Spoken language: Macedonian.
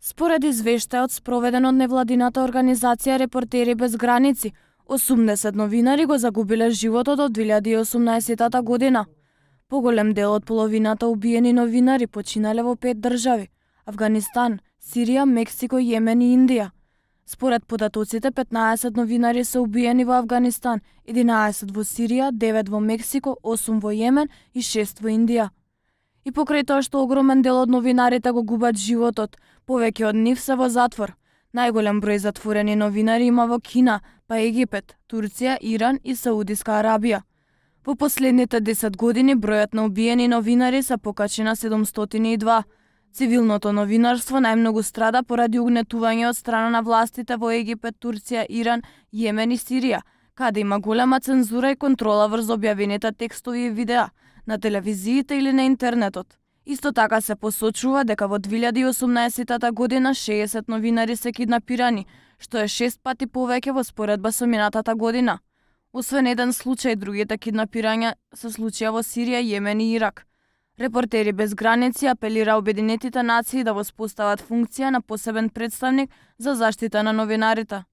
Според извештајот спроведен од невладината организација Репортери без граници, 80 новинари го загубиле животот од 2018 година. Поголем дел од половината убиени новинари починале во 5 држави – Авганистан, Сирија, Мексико, Јемен и Индија. Според податоците, 15 новинари се убиени во Авганистан, 11 во Сирија, 9 во Мексико, 8 во Јемен и 6 во Индија. И покрај тоа што огромен дел од новинарите го губат животот, повеќе од нив се во затвор. Најголем број затворени новинари има во Кина, па Египет, Турција, Иран и Саудиска Арабија. Во последните 10 години бројот на убиени новинари се покачи на 702. Цивилното новинарство најмногу страда поради угнетување од страна на властите во Египет, Турција, Иран, Јемен и Сирија, каде има голема цензура и контрола врз објавените текстови и видеа на телевизиите или на интернетот. Исто така се посочува дека во 2018 година 60 новинари се киднапирани, што е 6 пати повеќе во споредба со минатата година. Освен еден случај, другите киднапирања се случија во Сирија, Јемен и Ирак. Репортери без граници апелира Обединетите нации да воспостават функција на посебен представник за заштита на новинарите.